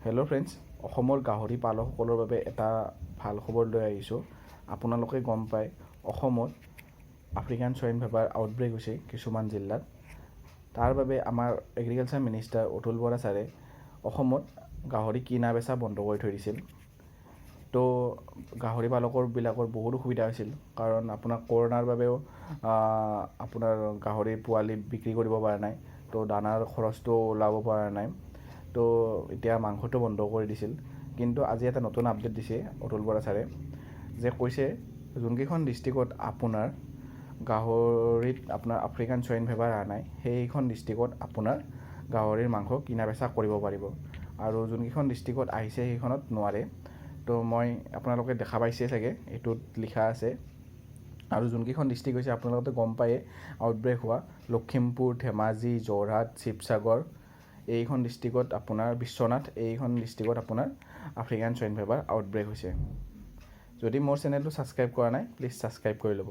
Hello' friends, অসমৰ গাহৰি পালকসকলৰ বাবে এটা ভাল খবৰ লৈ আহিছোঁ। আপোনালোকে গম পায়, অসমত আফ্ৰিকান চুৱাইন ফিভাৰ আউটব্ৰেক হৈছে কিছুমান জিলাত। তাৰ বাবে আমাৰ এগ্ৰিকালচাৰ মিনিষ্টাৰ অতুল বৰা ছাৰে অসমত গাহৰি কিনা বেচা বন্ধ কৰি থৈ দিছিল। তো গাহৰি পালকৰবিলাকৰ বহুত অসুবিধা হৈছিল, কাৰণ আপোনাৰ কৰোণাৰ বাবেও আপোনাৰ গাহৰি পোৱালি বিক্ৰী কৰিব পৰা নাই, তো দানাৰ খৰচটো ওলাব পৰা নাই। তো এতিয়া মাংসটো বন্ধ কৰি দিছিল। কিন্তু আজি এটা নতুন আপডেট দিছে অতুল বৰা ছাৰে যে কৈছে, যোনকেইখন ডিষ্ট্ৰিক্টত আপোনাৰ গাহৰিত আপোনাৰ আফ্ৰিকান চুৱাইন ফিভাৰ অহা নাই, সেইখন ডিষ্ট্ৰিক্টত আপোনাৰ গাহৰিৰ মাংস কিনা বেচা কৰিব পাৰিব আৰু যোনকেইখন ডিষ্ট্ৰিক্টত আহিছে, সেইখনত নোৱাৰে। তো মই আপোনালোকে দেখা পাইছে চাগে, এইটোত লিখা আছে। আৰু যোনকেইখন ডিষ্ট্ৰিক্ট হৈছে, আপোনালোকে গম পায়ে, আউটব্ৰেক হোৱা লখিমপুৰ, ধেমাজি, যোৰহাট, শিৱসাগৰ এইখন ডিষ্ট্ৰিক্টত আপোনাৰ, বিশ্বনাথ এইখন ডিষ্ট্ৰিক্টত আপোনাৰ আফ্ৰিকান চুৱাইন ফিভাৰ আউটব্ৰেক হৈছে। যদি মোৰ চেনেলটো ছাবস্ক্ৰাইব কৰা নাই, প্লিজ ছাবস্ক্ৰাইব কৰি ল'ব।